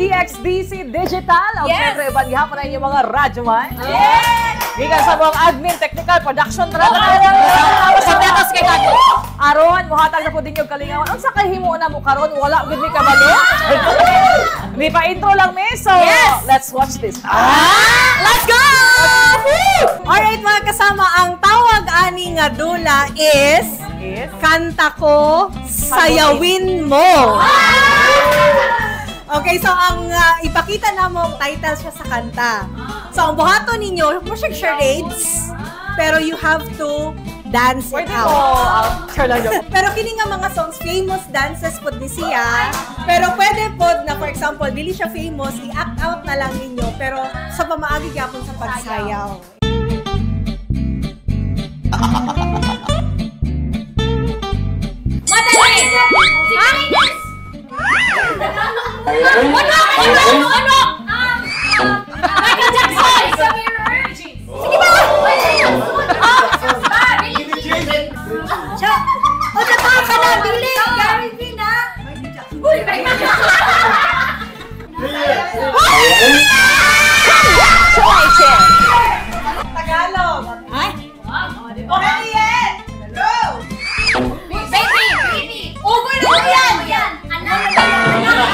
DXDC Digital. O Yes! syempre, uban gihapon na inyong mga radyo man. Yes! Gikan sa mga admin, technical, production, tara, tara, tara, Sa tetas kay Gago. Aron, muhatag na po din yung kalingawan. Unsa kay himo na mo karon? Wala gud mi kabalo. Mi pa intro lang mi. So, Yes! let's watch this. Ah! Let's go! Alright mga kasama, ang tawag ani nga dula is Is Kanta Ko, Sayawin Mo. Okay, so ang ipakita na mo ang title siya sa kanta. So ang buhaton ninyo, mo siya charades, pero you have to dance it Pwede mo, out. share lang yun. Pero kini nga mga songs, famous dances pod ni siya. Pero pwede pod na for example, dili siya famous, i-act out na lang ninyo pero sa pamaagi gyapon sa pagsayaw. Madali! Si Marines! Ano? Ano? Ano? Michael Jackson! Sige ba? Ah! Siya, o siya pa ka na, dili! Gary V na! Uy! Tagalog! Ay! Okay, yes! Go! Baby! Baby! Over na yan! Anak! Anak!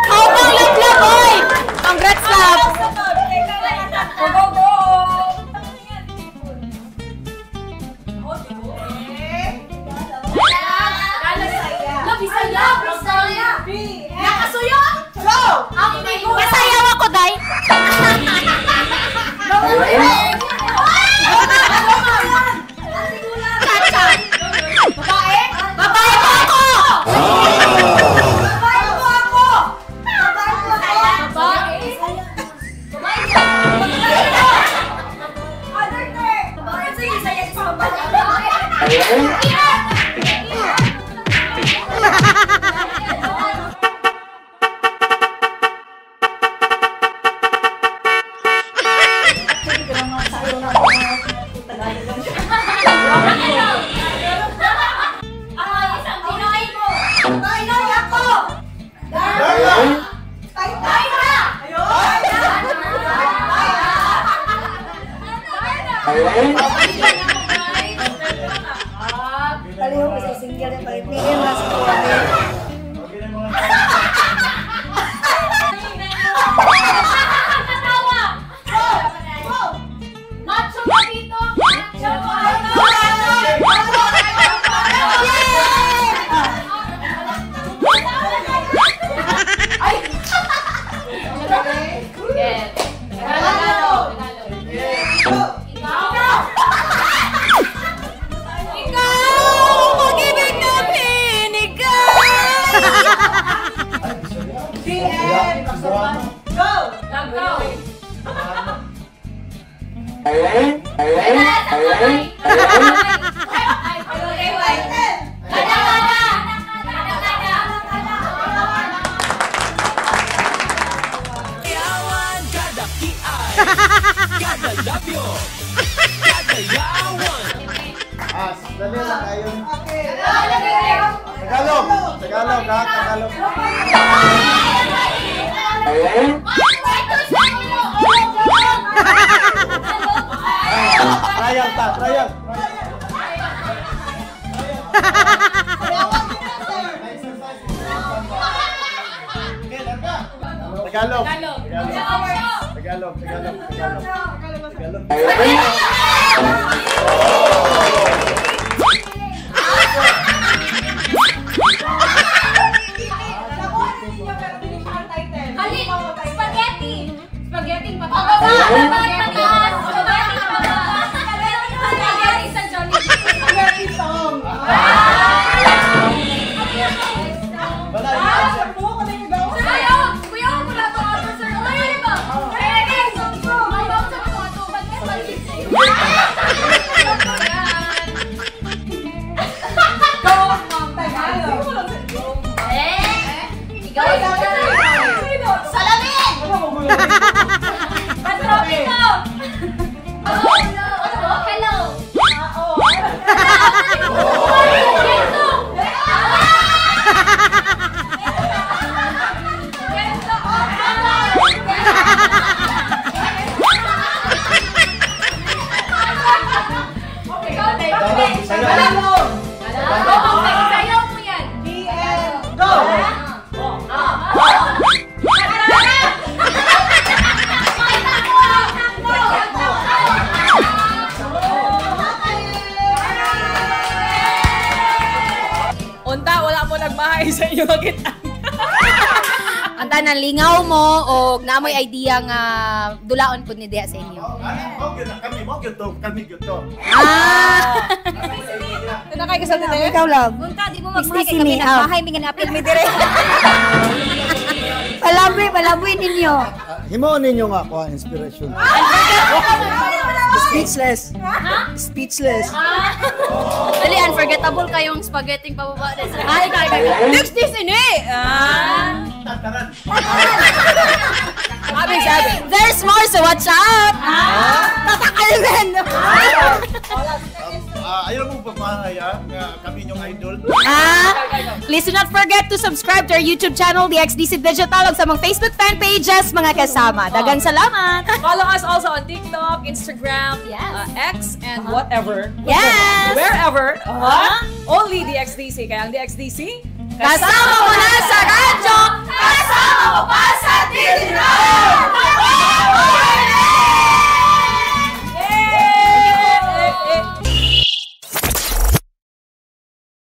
Habang love, oy! Congrats, love! Go, go, go! Love, Bisaya! Bisaya! Nakasuyo! Go! Masayaw ako, day! Chacha! Babae? Babae po ako! Babae po ako! Babae po ako! Babae? Other turn! Pinoy ako! Tay tay na! Ayun! Pareho sa single na palit. PM na sa tuwa. Macho ka dito! Macho ka! Yes. Tagalog. Ikaw! Ikaw! Pag-ibig na binigay! The end! Go! Lagaw! Yawan, kada kiay, kada labyo, kada yawan. As, dali lang tayo. Okay. Tagalog! Tagalog, ha? Tagalog. Trial ta, trial. Okay, larga. Tagalog. Tagalog. Tagalog, Tagalog, Tagalog. Tagalog. Spaghetti! Spaghetti pababa! Pababa! Pataas! Spaghetti pababa! Spaghetti sa Jollibee! Spaghetti song! Wala, yung answer. Kuya, kuya, wala to ato, sir. Ay, ba? Ay, so, so, may bawang sa ato. Spaghetti. Go, ma'am. Eh, ikaw, ikaw. Salamin! Pantropiko! Hello! Hello! Hello! nagmahay sa inyo makita. Ang tanan lingaw mo o naamoy idea nga dulaon pud ni diha sa inyo. Mo gyud na kami, mo gyud to, kami gyud to. Ah! Ito na kayo kasal dito. Ikaw, love. Unta di mo magmahay Sixty kay kami si me, ah. nagmahay mi nga naapil mi dire. Palaboy, palaboy ninyo. Himuon ninyo nga ako ang inspiration. Speechless. Speechless. Dali, unforgettable kayong spaghetti pababa na sa. Ay, kay kay. Next this ini! Ah! Tataran. Sabi, sabi. There's more, so watch out! Tatakalmen! Ayaw mo pagmahay nga kami inyong idol. Ah, please do not forget to subscribe to our YouTube channel, the XDC Digital, ug sa mga Facebook fan pages, mga kasama. Dagang salamat! Follow us also on TikTok, Instagram, Yes. X, and whatever. Yes! Wherever. Only DXDC. Kaya ang DXDC, Kasama mo na sa radyo!